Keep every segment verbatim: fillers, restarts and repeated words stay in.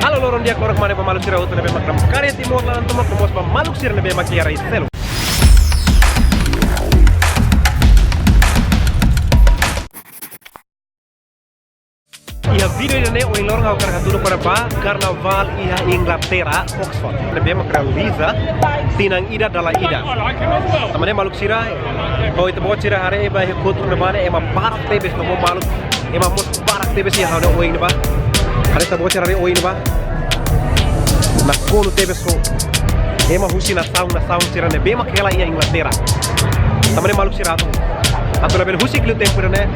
Halo, loron di'ak, loron kmanek ba maluk sira hotu ne'ebé mak namkari iha Timor laran tomak, no mós ba maluk sira ne'ebé mak iha rai seluk. Iha vídeo ida-ne'e ohin loron ha'u hakarak hatudu kona-ba karnavál iha Inglaterra, Oxford, ne'ebé mak realiza tinan ida dala ida. Tanba ne'e maluk sira, ho ita-boot sira haree ba iha kotuk ne'ebá ne'e ema barak tebes, no mós maluk, ema mós barak tebes iha ha'u-nia oin ne'ebá. Haree ita-boot sira haree oin ne'ebá. Nakonu tebes ho ema husi nasaun-nasaun sira ne'ebé mak hela iha Inglaterra. Tanba ne'e maluk sira atu, atu labele husik liu tempu ida-ne'e,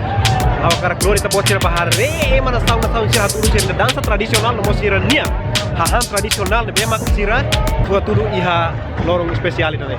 ha'u hakarak lori ita-boot sira ba haree ema nasaun-nasaun sira hatudu sira-nia dansa tradisionál, no mós sira-nia hahán tradisionál ne'ebé mak sira hatudu iha loron espesiál ida-ne'e.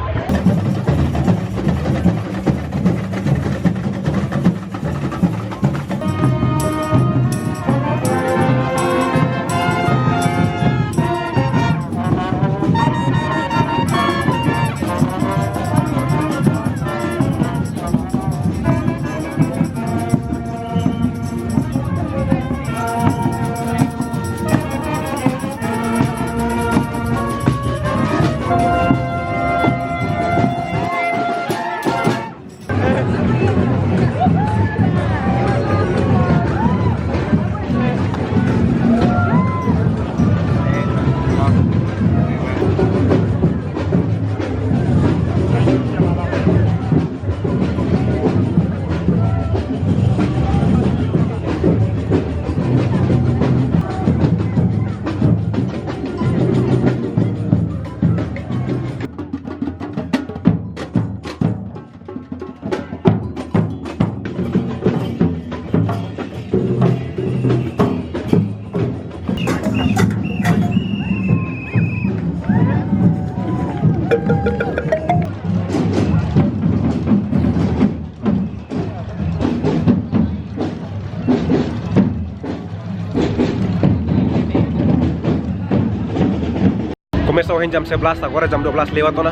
Komesa ohin jam sebelas, agora jam dua belas lewat ona.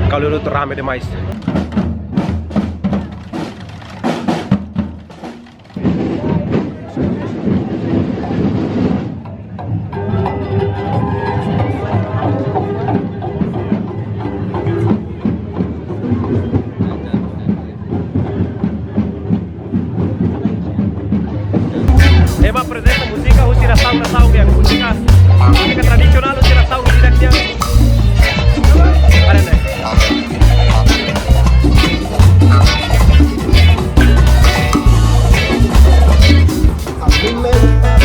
Kalau itu rame demais. Ema aprezenta múzika husi nasaun-nasaun nian, múzika, múzika tradisionál husi nasaun ida-idak nian. Haree ne'e.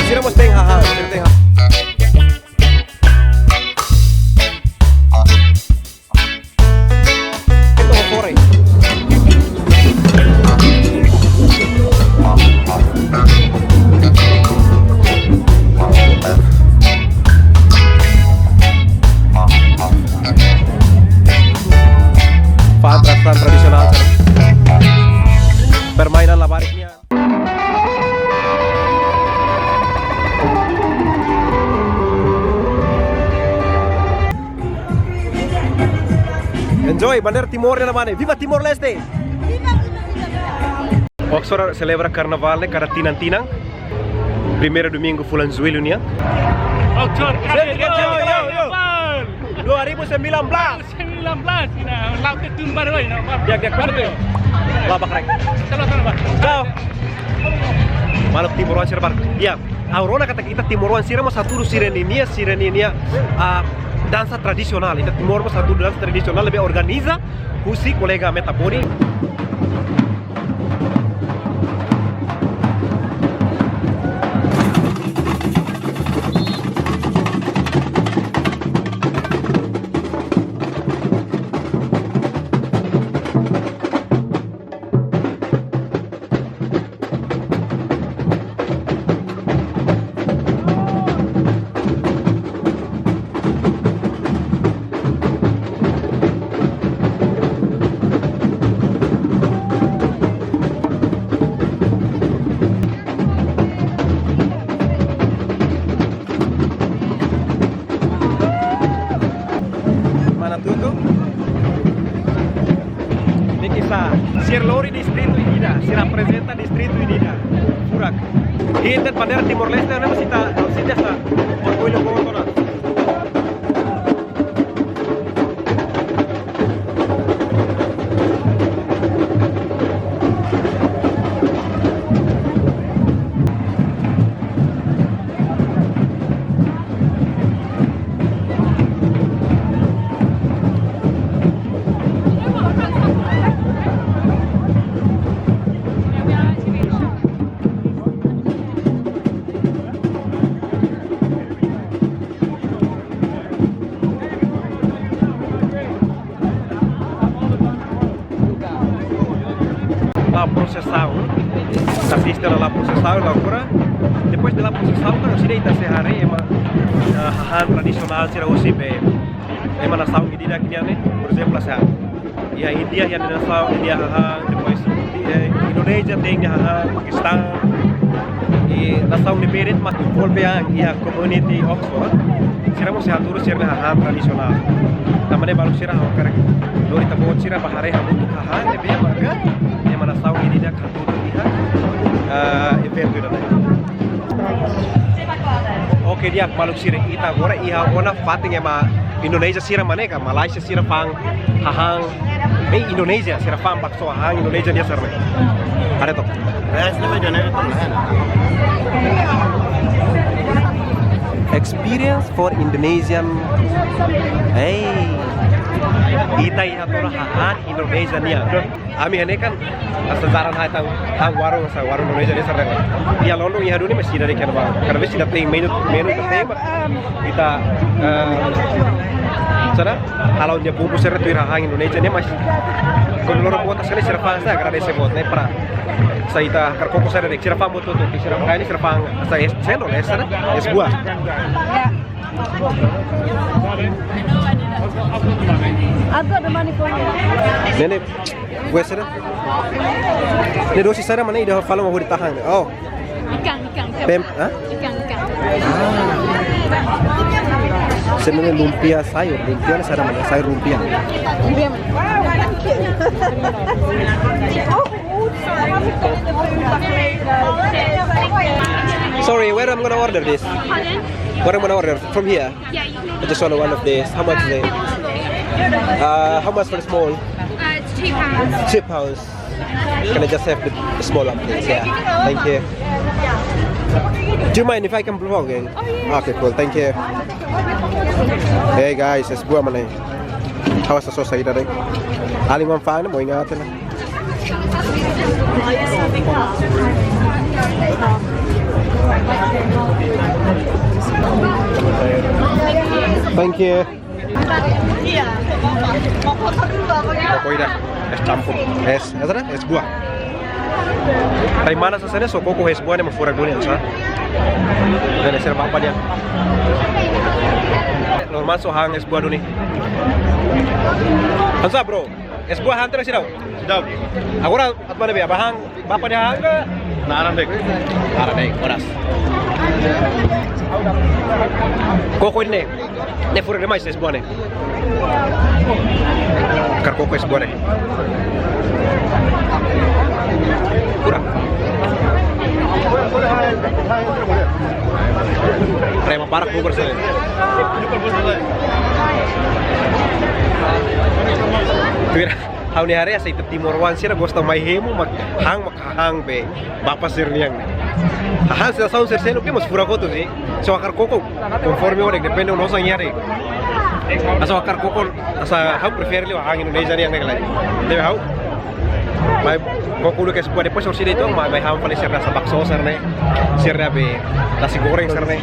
Sira mós tem hahán, sira tem hahán. Entaun, fora aí. Fa'an atrasaun tradisionál, permainan labarik nian. Enjoy, bandeira Timor ne'e na mane. Viva Timor-Leste! Oxford selebra karnavál ne'e kada tinan-tinan. Primeiro domingo fulan Jullu nian. Oxford, Sete, yo, yo, yo. Dua ribu sembilan belas. Sembilan belas, ina, lau ke tun baru, ina, baru. Di'ak, di'ak, baru. Labak rek. Salam, salam, Pak. Ciao. Maluk timoroan sira barak. Ya, ha'u rona katak ita timoroan sira mós hatudu sira-ninia, sira-ninia, ah, dansa tradisionál. Ita Timor mós hatudu dansa tradisionál ne'ebé organiza husi kolega Meta Boni. Ida, sira reprezenta distritu ida. Furak. Ita bandeira Timor-Leste, ne'e masih ta, masih ta sa. Orgullu boot ona. La prosesaun, artista la prosesaun, la kura. Depois de la prosesaun, kan sira ita sei haree ema, eh, hahán tradisionál sira husi be ema nasaun ida-idak nian ne'e, por ezemplu, hanesan iha Índia, iha nasaun Índia hahán, depois, eh, Indonézia tenke hahán, Pakistan, i nasaun ne'ebé de'it mak envolve an iha community Oxford, sira mós sei hatudu sira-nia hahán tradisionál. Tanba ne'e balu sira hakarak lori ita-boot sira bá haree hamutuk hahán ne'ebé maka ema nasaun ida-idak hatudu iha, eh, eventu ida-ne'e. Oke, di'ak maluk sira, ita agora iha ona fatin ema Indonézia sira mak ne'e ka, Malaysia sira fa'an hahán, eh, Indonézia sira fa'an bakso, hahán Indonézia nian sira-ne'e. Haree took. Experience for Indonesian. Hey. Ita iha to'o ona hahán Indonézia nian. Ami hanesan kan, hanesan jaran hai tan, han warung, hanesan warung Indonézia nian sira-ne'e. Iha london iha duni masih dari kan bang. Karena bes ita tenke menu, menu ita tenke, ita, eh, sana, kalau dia bumbu sira tuir hahán Indonézia nian, mas kalau loro kota sekali sira fa'an, hanesan agradese boot ne'e para. Hanesan ita hakarak koko sira-ne'e, sira fa'an boot hotu, sira fa'an ne'e, sira fa'an, hanesan es cendol, es sana, es buah. Ya. I've got the money for you. Ne'e, ne'e, buah sira. Ne'e dosi sira mak ne'e ida fali mak hodi tahan. Oh. Ikan, ikan, ikan. Pem, hah? Ikan, ikan. Ah. Sira-ne'e lumpia sayur, lumpia ne'e sira mak ne'e, sayur lumpia. Lumpia mana? Sorry, where I'm gonna order this? Pardon? Where I'm gonna order? From here? Yeah, you can. I just want one of these. How much is it? Uh, how much for the small? Uh, it's two pounds. Two pounds. Can I just have the small one, please? Yeah. Thank you. Do you mind if I can vlog again? Oh, yeah. Okay, cool. Thank you. Hey guys, es buah mak ne'e. Ha'u hasosa ida de'it. Alin wan fa'an, mo ingat na. Thank you. Koko ida, es campur, es, es ada, es buah. Dari mana sasana so koko es buah ne'e mak furak duni, sa? Dan es apa dia? Normal so han es buah duni. Hanesan, bro. Es buah han tiha seidauk? Seidauk. Agora, atu mana be, bá han, bá para han ka? Naran de'it. Naran de'it, oras. Koko ne'e. Ne'e furak demais es buah ne'e. Hakarak koko es buah ne'e. Furak. Rema parak bubar sini. Tuir. Ha'u-nia haree hanesan ita timoroan sira gosta mai hemu mak han mak hahán be bapa sira-nian. Hahán sira saun sira seluk ke mós furak hotu sih. So hakarak koko konforme o depende o nosa nyari. Hanesan hakarak koko hanesan ha'u prefere liu hahán Indonesia nian ne'e lai. Tapi ha'u mai koko dulu ke sebuah depois orsida itu mai mai han fali sira hanesan bakso sira-ne'e. Sira be nasi goreng sira-ne'e.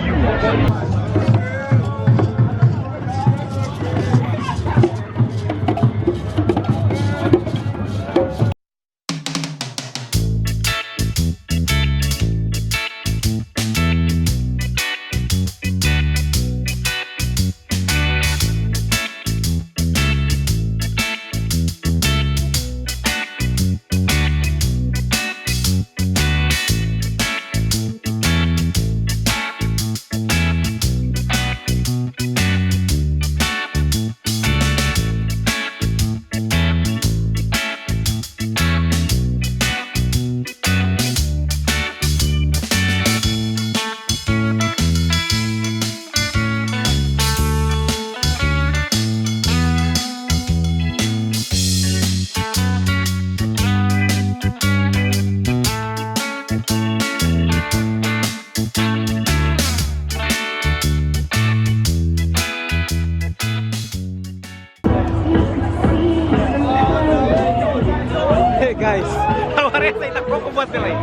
Parese ita koko buat lai.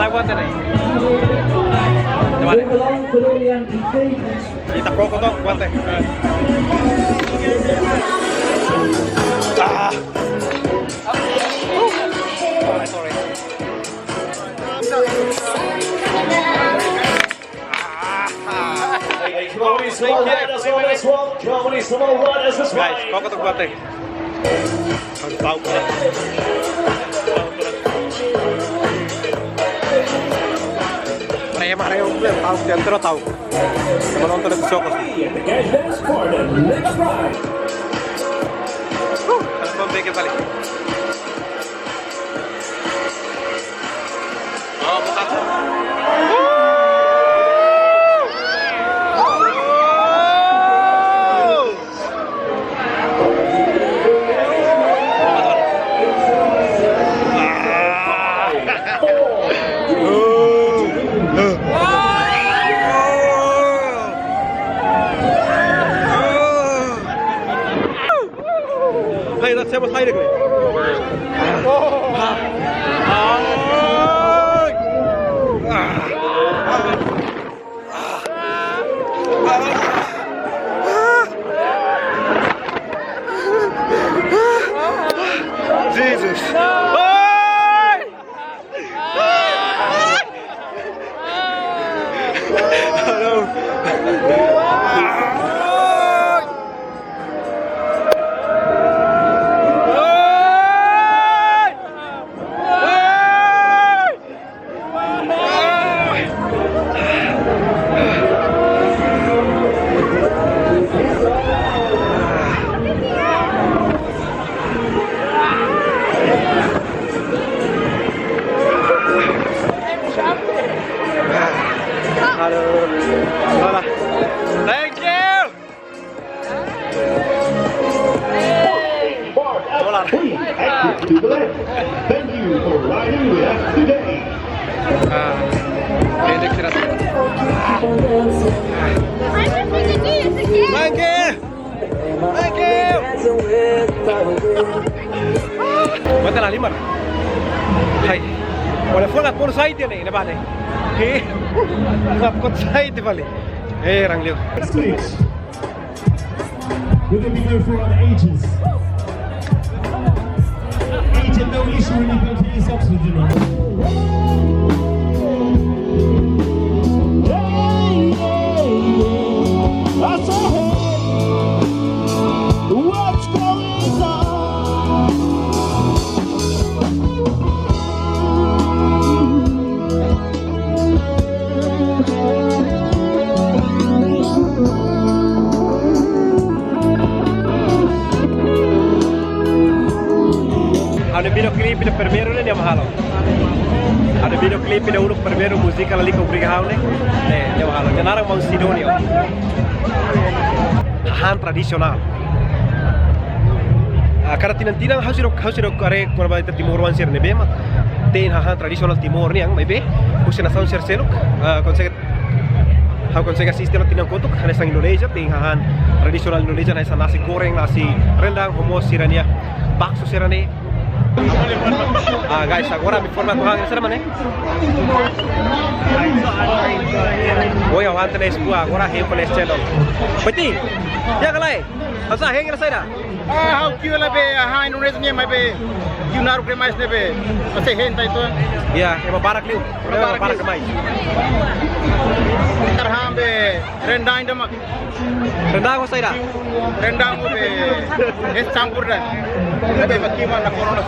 Sai buat lai. Coba deh. Ita koko to'o buat lai. Ah. Sorry, sorry. Guys, koko to'o buat lai. Harus tahu. Rema, rema, tahu, tahu. Menonton itu sokos. Huh, telepon beke balik. Hai, dat saya masih ada. Jesus. Hello. Halo. Hola. Thank you. Hola. Thank you for riding with us today. Ah, ini kira. Thank you. Thank you. Mata la lima. Hai. Wala fona kon sai tiene ne bane. He. Kon sai te bale. Eh, rang liu. We're gonna be going for the ages. Agent, no issue when you go to your substance, you know. Hey, yeah, yeah. I said, hey, what's going on? Ha'u-nia videoclip ida primeiru ne'e nia mak halo. Ha'u-nia videoclip ida uluk primeiru múzika lalika obriga ha'u ne'e. Ne'e, nia mak halo. Nia naran Maun Sidónio. Hahán tradisionál. Ah, kada tinan-tinan ha'u seidauk, ha'u seidauk haree kona-ba ita timoroan sira ne'ebé mak te'in hahán tradisionál Timor nian, maibé husi nasaun sira seluk, ah, konsege, ha'u konsege asiste tinan kotuk, hanesan Indonézia, te'in hahán tradisionál Indonézia, hanesan nasi goreng, nasi rendang, ho mós sira-nia bakso sira-ne'e. Ah, guys, agora ami forma atu han, saida mak ne'e? Oi, aguanta na espua, agora hein pa na estendon. Peti, ya kalai. Asa hein na saida? Ah, ha'u kiu la be, ah, Indonézia nian maibé kiu naruk demais ne'ebé. Asa hein tai to. Ya, ema barak liu. Ema barak liu. Barak demais. Ita han be rendang ida mak. Rendang ho saida? Rendang ho be es campur dan. Be baki mana corona.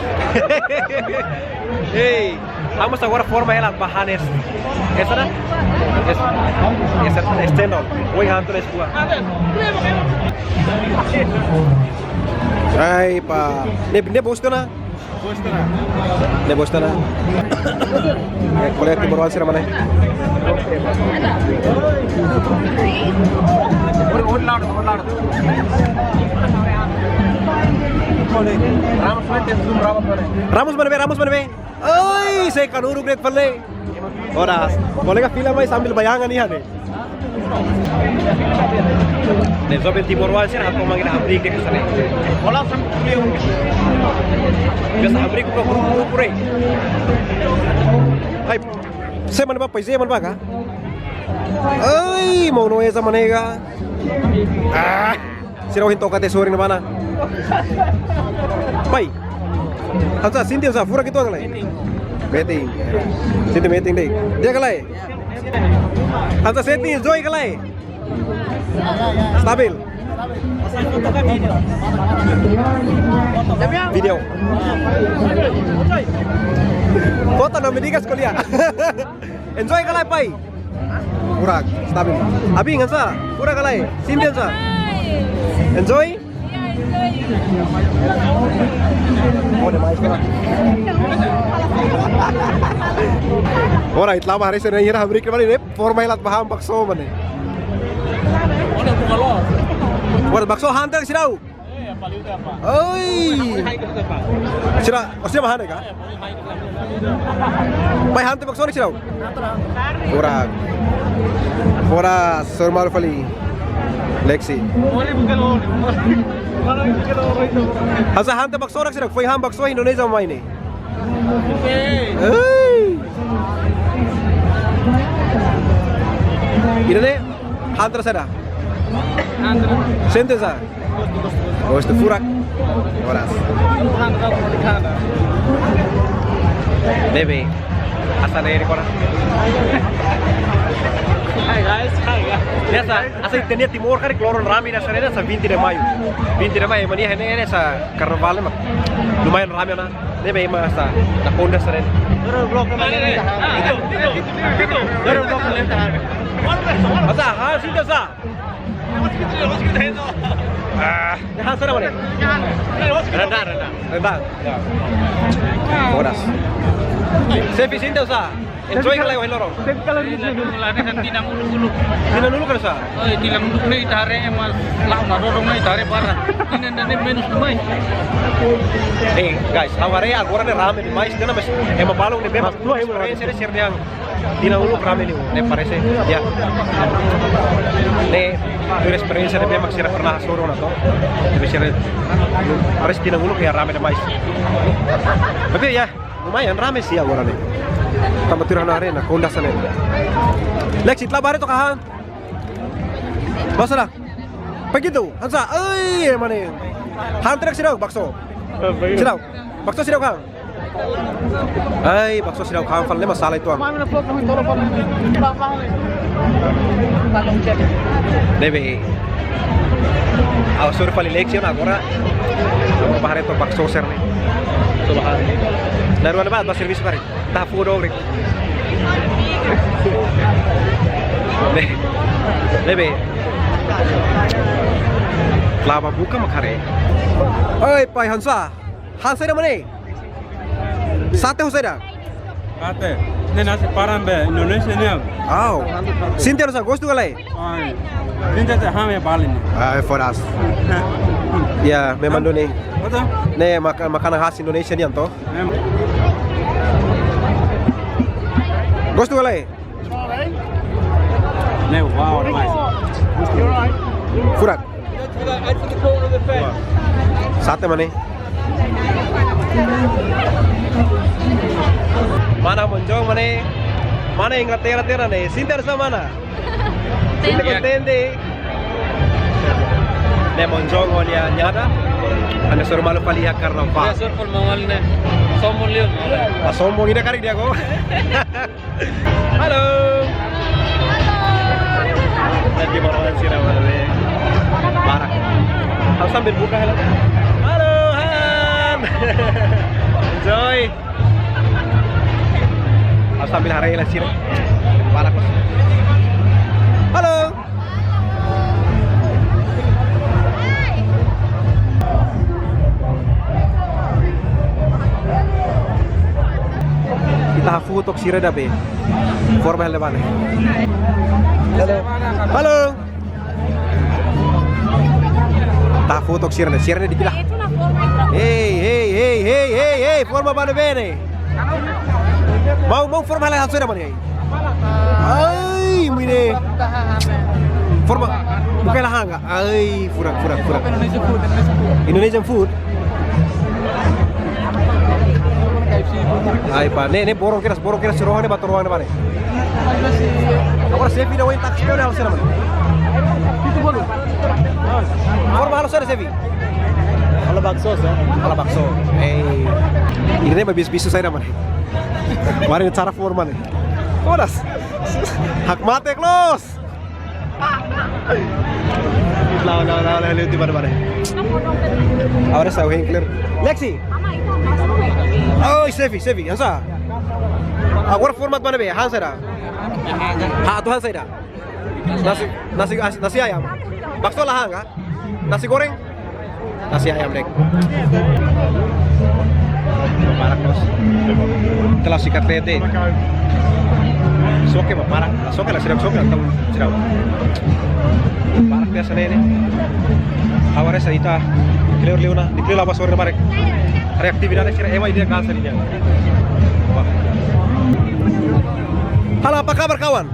Hey, vamos agora forma hela ba han es. Esa da? Es, esa estendon. Oi, han tu es gua. Ai, pa. Ne'e, ne'e bosta na? Ne'e bosta na. Eh, kolega timoroan sira mana? Ramos mana be, Ramos mana be? Oi, sei kanuru great fale. Ora, kolega fila mai sambil bayangan iha ne'e. Ne'e joven timoroan sira hato'o mangga hamriik de'it hanesan ne'e. Biasa hamriik buka grupu-grupu de'it. Hai, sé mak ne'ebá, pai, sé mak ne'ebá ka? Ai, maun Noeza mak ne'e ka. Ah, sira ohin toka te sorin mana. Pai. Hanesan sente hanesan furak uitoan ka lae? Metin. Sente metin de'it. Di'ak ka lae? Hanesan sente enjoy ka lae? Stabil. Vídeo. Foto no medikas ko'alia. Enjoy ka lae, pai? Furak, stabil. Abin, hanesan? Furak ka lae? Sente hanesan? Enjoy? Oh, demais, furak. Ora, ita la'o ba haree sira-ne'e hamriik ne'ebá ne'e, forma hela atu bá han bakso mak ne'e. Ora, bakso han tiha sira. Oi. Sira, ó sei mak han ka? Pai, han tiha bakso sira. Furak. Furak, soru malu fali. Lexi. Hanesan han tiha bakso sira, foin han bakso Indonézia mai ne'e. Ei. Ida-ne'e, han tiha saida? Sente sá? Gostu furak. Oras. Ne'ebé. Hanesan ne'e ri kora. Hi guys, hi guys. Biasa, hanesan ita-nia Timor karik loron rame hanesan ne'e hanesan vinte de Maio. Vinte de Maio, ema nia ne'e hanesan karnavál mak lumayan rame ona. Ne'ebé ema hanesan nakonda hanesan ne'e. Doro blok na lenta. Doro blok na lenta. Hanesan, han sente sá? Ah, han saida mak ne'e? Rendang, rendang. Rendang. Ya. Oras. Sefi sente sá? Enjoy ka lae ohin loron? Sefi ka lae? Tinan uluk-uluk. Tinan uluk hanesan? Oi, tinan uluk ne'e ita haree ema la'o na roro ne'e ita haree barak. Tinan ida-ne'e menus demais. Eh, guys, ha'u haree agora ne'e rame demais, tinan mas ema balun ne'ebé mak tuur esperiénsia ne'e sira dehan tinan uluk rame liu, ne'e parese, ya. Ne'e tuur esperiénsia ne'ebé mak sira pernah hasoru ona to. Ne'ebé sira parese tinan uluk ya rame demais. Tapi ya, lumayan rame sih agora ne'e. Tanba tuur ha'u haree nakonda hanesan ne'e. Lexi, ita la'o ba haree took hahán. Masalah. Begitu, hanesan. Ei, mana? Han tiha sira bakso. Sira. Bakso sira han. Ai, bakso sira han fali ne'e masalah uitoan. Ne'ebé. Ha'u soru fali Lexi ona agora. Ha'u bá haree took bakso sira-ne'e. Coba han. Naran ba, ba servisu karik. Ita fó dogre. Ne'e, ne'ebé. La'o ba buka mak haree. Oi, pai, hanesan. Han saida mak ne'e? Sate ho saida? Sate. Ne'e nasi paran be Indonesia nian. Au. Sente hanesan, gostu ka lae? Ai. Sente hanesan han iha Bali ne'e. Ai, fodas. Ya, memang duni. Betul? Ne'e makan, makanan khas Indonesia nian to. Em. Gostu ka lae? Ne'e, wow, nice. Furak. Sate mak ne'e. Mana Monjong mak ne'e. Mana Inglaterra tiha ne'e. Sente hanesan mana? Sente kontente. Ne'e Monjong ho nia nyada. Ami soru malu fali iha karnavál. Ya, soru fali malu ne'e. Sombong liu. Ah, sombong ida karik di'ak ko. Halo. Lagi baru sih namanya. Barak. Ha'u sambil buka helm. Halo, Han. Joy. Ha'u sambil haree hela sira. Barak. Halo. Ita fó took sira ida be. Forma hela ba ne'e. Halo. Halo. Ita fó took sira-ne'e, sira-ne'e di'ak liu. Hey, hey, hey, hey, hey, hey, forma ba ne'ebé ne'e? Maun, maun forma hela hasoru ida mak ne'e. Ai. Ih, mine. Forma, buka la hanga. Ai, furak, furak, furak. Indonesian food, Indonesian food. Indonesian food. Ai, pá, ne'e, ne'e borong kedas, borong kedas, sira rohan ne'e ba to'o rohan ne'ebá ne'e. Agora xefe ida ohin taksi ne'e halo saida, mana? Forma halo saida, xefe? Halo bakso, ya. Halo bakso. Eh, ida-ne'e ba bis-, bisu saida, mana? Mari cara forma ne'e. Fodas. Hakmatek loos. Lao, lao, lao, lao, lao, di mana, mana? Agora sai o Henkler. Lexi. Oi, xefe, xefe, hanesan. Agora forma mana be? Hanesan saida? Ha, atu hanesan saida? Nasi, nasi, as-, nasi ayam. Bakso la hanga? Nasi goreng? Nasi ayam, dek. Barak, bos. Telah sikat tete. Soke, ba, barak. Soke la, sira soke la, tahu, sira. Barak biasa ne'e, ne'e. Agora sai ita. Kleur liu ona, di kleur la ba sore na barak. Reaktivitas sira ema ida kasa di dia. Wah. Halo, apa kabar, kawan?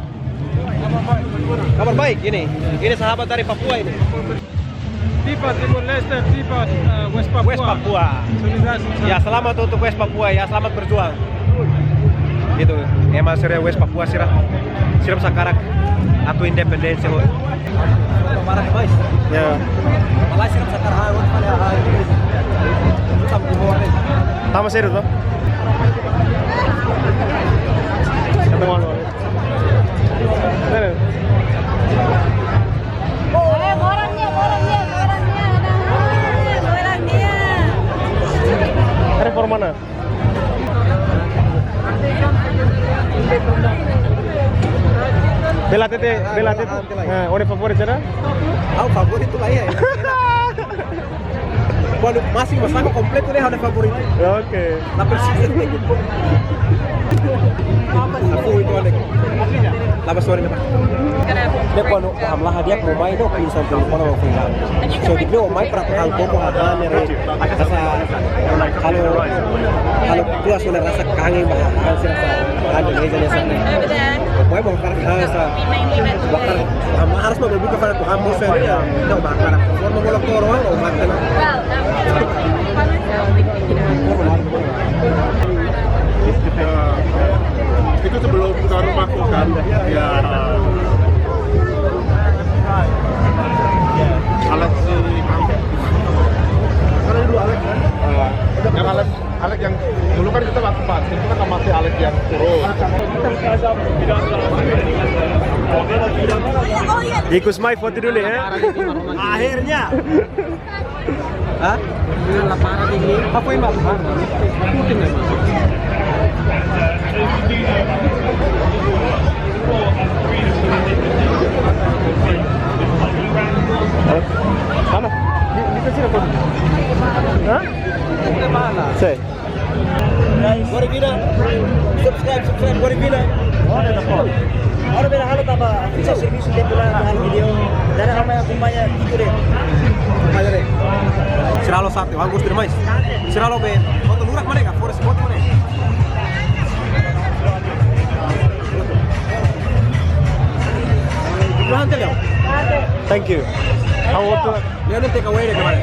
Kabar baik ini. Ini sahabat dari Papua ini. Viva Timor-Leste, viva, eh, West Papua. West Papua. Solidaritas. Ya, selamat untuk West Papua ya, selamat berjuang. Gitu, ema sira West Papua sira, sira hakarak atu independénsia ho. Ya. Tama seru to. Kata malu. Reforma na. Bela tete, bela tete. Ah, ore favoritu saida? Ha'u favoritu la iha. Kuandu masih masakan kompletu ne'e ha'u-nia favoritu. Oke. La presiza. Aku itu ada. Laba sore ne'e, Pak. Dia kuandu hamlaha dia mau main dong, pinsan telefon sama Fina. So, dia mau main pra hal koko hal ne'e. Rasa, kalau, kalau puas sudah rasa kangen, bah, hal sira sa, hal Indonesia ne'e sa. Boy mau karena sa, bakar, ham harus mau buka pada Tuhan mau saya ya. Kita bakar, mau mau orang mau makan. Ya, itu sebelum tahun masuk kan. Ya. Alex si, mana dulu Alex kan? Eh, yang Alex, Alex yang dulu kan kita waktu pas, itu kan masih Alex yang turun. Ikus mai foto dulu ya. Akhirnya. Hah? Apa yang, Pak? Halo? Mana? Di, di sini, Pak. Hah? Mana? Saya. Guys, Warivina, subscribe, subscribe, Warivina. Oh, ada, ada. Ora bela halo tanba bisa servisu tempu la halo vídeo. Dada ama yang kumpanya itu deh. Ayo deh. Sira halo sate, bagus demais. Sira halo be, foto lurak mana ka? Forest foto mana? Thank you. Ha'u atu. Dia ada take away deh kemarin.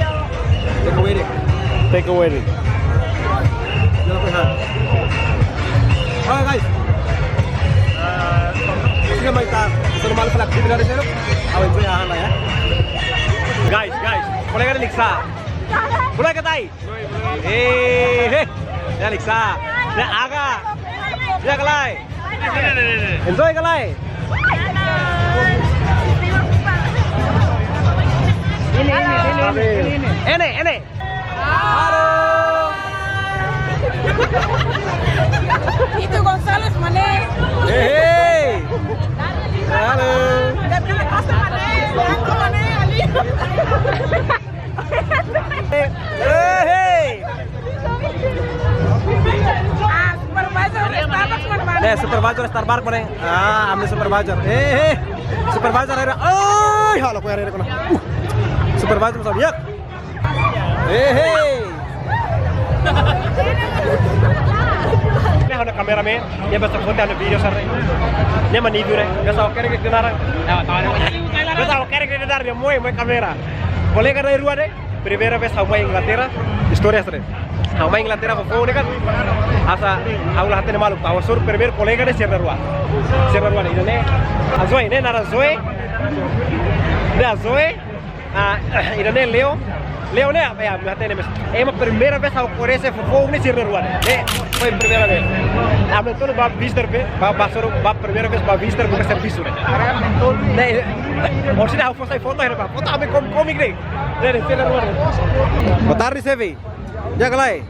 Take away deh. Take away deh. Jangan lupa, ha. Oke, guys. Sudah main tak? Sudah malam selak kita dari sana. Awal gue ya, ya. Guys, guys. Boleh kan, Liksa? Boleh kata ai? Eh, eh. Ya, Liksa. Ya, Aga. Ya, Kelai. Enjoy ka lae? Ini, ini, ini, ini, ini, ini. Ini, ini. Halo. Itu Gonzales mana? Hei, hei. Halo. Ada berapa customer mana? Aku mana? Ali. Eh, hei. Ah, supervisor Starbucks mana, mana? Eh, supervisor Starbucks mana? Ah, ami supervisor. Eh, hei. Supervisor ada. Oi, halo, kau ada kena. Uh, supervisor sama dia. Eh, hei. Ha'u-nia kameramen, nia basa foti ha'u-nia vídeo sira. Nia mak nidu ne'e, basa oke ke denara. Basa oke ke denara, nia moe, moe kamera. Kolega na'in-rua ne'e, primeira vez ha'u mai Inglaterra, istória sira. Ha'u mai Inglaterra foufoun ne'e kan. Hanesan ha'u la hatene malu, ha'u hasoru primeiru kolega ne'e sira na'in-rua. Sira na'in-rua ne'e, ida-ne'e. A Zoe, ne'e naran Zoe. Ne'e a Zoe. Ah, ida-ne'e Leo. Leo ne'e, ya, mi hatene mós. Ema primeira vez ha'u koñese foufoun ne'e sira na'in-rua. Ne'e, foin primeira vez. Ami tolu ba visitor be, ba, ba hasoru, ba primeira vez ba visitor buka servisu. Ne'e, orsida ha'u fó sai foto, hera ba. Foto ami kom, komik ne'e. Ne'e, ne'e, sira na'in-rua. Boa tarde, Sevi. Jaga lai.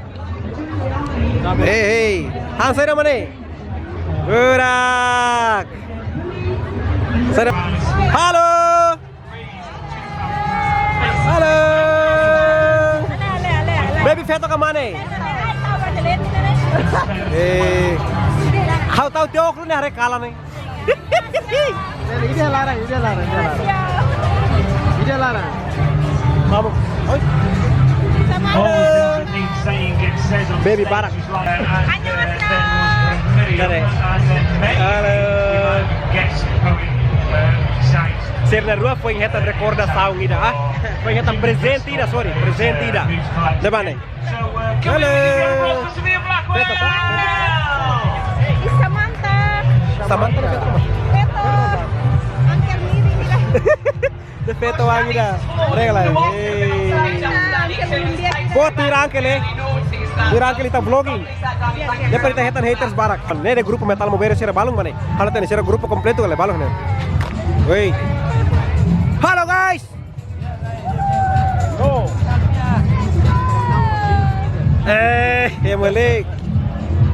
Hei, hei. Han saida mak ne'e? Burak. Saida. Halo. Halo. Baby feto ka mane? Eh, ha'u tau tiha óculos ne'e haree kalan ne'e. Ida laran, ida laran, ida laran. Ida laran. Vamos. Oi. Halo. Baby barak. Halo. Sira na'in-rua foin hetan rekordasaun ida, ah. Foin hetan prezente ida, sorry, prezente ida. Ne'ebá ne'e. Halo. Feto, feto. Samantha. Samantha, feto, feto. Angker miri ida. Feto ida. Regla. Hei. Angker miri. Bo tira angkel, eh. Tira angkel ita vlogging. Depois ita hetan haters barak. Ne'e grupu Metal Mobere sira balun mak ne'e. Halo tene sira grupu kompletu kale balun ne'e. Woi. Halo guys. Eh, ya moleque.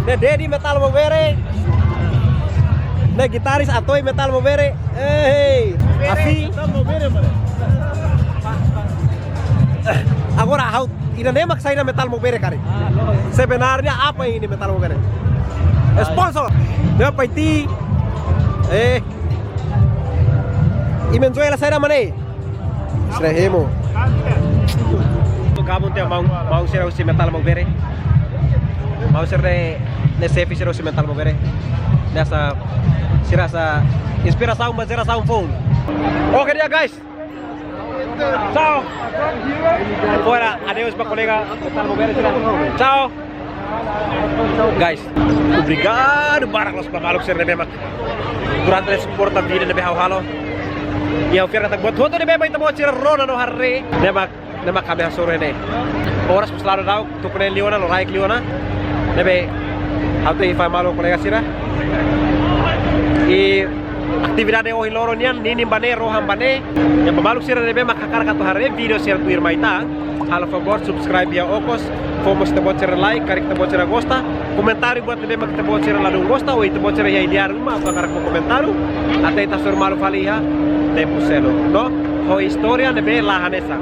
Ne'e Dedi Metal Mobere. Ne'e gitaris Atoi Metal Mobere. Eh, hey. Afi. Agora ha'u, ida-ne'e mak saida Metal Mobere karik. Sebenarnya apa ini Metal Mobere? Sponsor. Ne'e apa itu? Eh. Imi-nia joela saida mak ne'e? Sira hemu. Gabung tiha maun, maun sira husi Metal Mobere. Maun sira ne'e, ne'e xefe sira husi Metal Mobere. Ne'e hanesan, sira hanesan inspirasaun ba jerasaun foun. Oke di'ak guys. Tchau. Fora, adeus ba kolega Metal Mobere sira. Tchau. Guys, obrigadu barak loos ba maluk sira ne'ebé mak durante ne'e suporta vídeo ne'ebé ha'u halo. I ha'u fiar katak buat hotu ne'ebé mak ita-boot sira rona no haree, ne'e mak, ne'e mak ami hasoru ne'e. Oras mós la'o daudaun, tuku neen liu ona, loraik liu ona. Ne'ebé ha'u tau fali malu kolega sira. I atividade ohin loron nian, ninin ba ne'e, rohan ba ne'e. I ba maluk sira ne'ebé mak hakarak atu haree vídeo sira tuirmai tan, halo favór subscribe iha okos, fó mós ita-boot sira like, karik ita-boot sira gosta, komentáriu buat ne'ebé mak ita-boot sira ladún gosta, ou ita-boot sira iha ideia ruma, atu hakarak fó komentáriu, até ita hasoru malu fali iha tempu seluk. No, ho istória ne'ebé la hanesan.